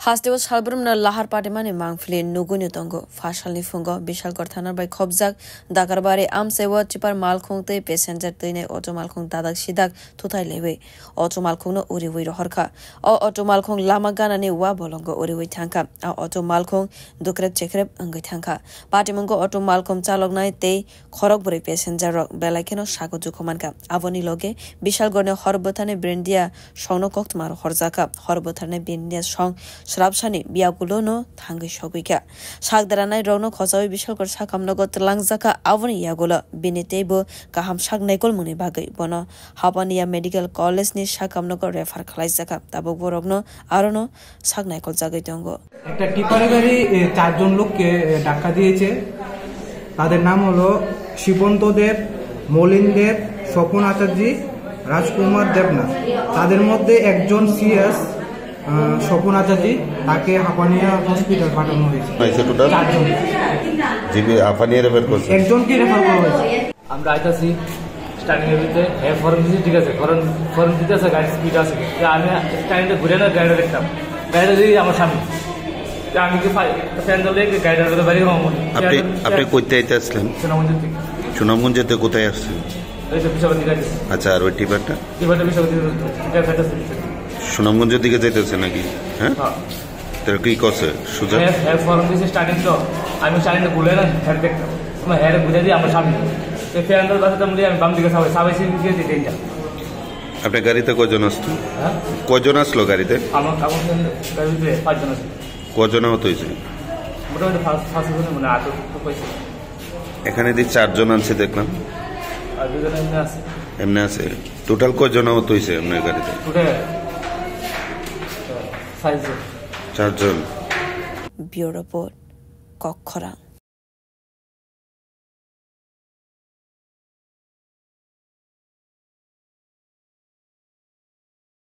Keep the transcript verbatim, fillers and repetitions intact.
Hasteo salbrumno lahar patimani mangpili nugwino tongo. Phasalni phungo Bishalgarh thana bai khobjak Dakarbari amchaiwo tipper malkhung tei passenger twinai auto malkhung dadak sidak thutai laiwi auto malkhungno uriwi rohorkha. O auto malkhung lama ganani wa bolongo uriwi thangkha. A auto malkhung dukrep chekrep wngwi thangkha. Patimungo auto malkhung chaloknai tei khorok bwrwi passenger rok belai kheno sago jukho mankha. Aboni loge Bishalgarhni hor bwtharni Brindia songno koktwma rohorjakha. Hor bwtharni Brindia song srapsani biyagulono thangwi sogwikha. Sak deranai rokno khochawi Bishalgarh sakamnogo twlangjakha. Aboni yagulo bini teibo kaham sak naikolmungni bagwi bono Hapania Medical College ni sakamnogo refer khlaijakha. Tabuk borokno arono sak naikoljagwi tongo. একটা টিপারে গাড়ি, এ, চারজন লোককে, এ, ধাক্কা দিয়েছে। তাদের নাম হলো শিবন্ত দেব, মলিন দেব, স্বপন আচার্যী, রাজকুমার দেবনাথ। তাদের মধ্যে একজন সিএস, আহ, স্বপন আচার্যী, তাকে হাপানিয়া হসপিটাল পাঠানো হয়েছে। হয়েছে টোটাল? চারজন। জিবি হাপানিয়া রেফার করছে। একজনকে রেফার করা হয়েছে। আমরা আইতাছি স্টার্টিং এর ভিতরে, হ্যাঁ, ফরেন দিছে, ঠিক আছে, ফরেন, ফরেন দিতে আছে, গাড়ি স্পিড আছে। তো আমি স্টার্টিং ঘুরে না গাড়িটা দেখতাম, গাড়িটা যদি আমার সামনে, তো আমি কি ফাই-, ফ্যান ধরলে কি গাড়িটার ভিতরে বাইরে হবো? আপনি, আপনি কইতে আইতে আসলেন? সুনামগঞ্জ থেকে। সুনামগঞ্জ থেকে কোথায় আসছেন? এই তো পিছাবার দিকে আছে। আচ্ছা, আর ওই টিপারটা? টিপারটা পিছাবার দিকে আছে। সুনামগঞ্জের দিকে যাইতেছে নাকি? হ্যাঁ? হ্যাঁ। তাহলে কি করছে? সুজা? হ্যাঁ, হ্যাঁ, ফরেন দিছে স্টার্টিং তো। আমি স্টার্টিং তো ঘুরে না, হ্যাঁ দেখতাম। আমার হ্যাঁ ঘুরে দিয়ে আমার সামনে। তো ফ্যান ধরে বাসাতে আমি বাম দিকে সাবাই, সাবাই সিঁড়ি দিয়ে দিতে এটা। আপনার গাড়িতে কয়জন আসতো? হ্যাঁ? কয়জন আসলো গাড়িতে? আমার, আমার ফ্যান গাড়িতে পাঁচজন আছে। কজন আহত হয়েছে? মোটামুটি পাঁচ, পাঁচ ছজন মনে হয় আহত তো হয়েছে। এখানে দি চারজন আনছে দেখলাম। আর দুজন এমনি আছে। এমনি আছে। টোটাল কয়জন আহত হয়েছে আপনার গাড়িতে? টোটাল, আহ, চারজন। চারজন। Bureau Report, Kokkhorang.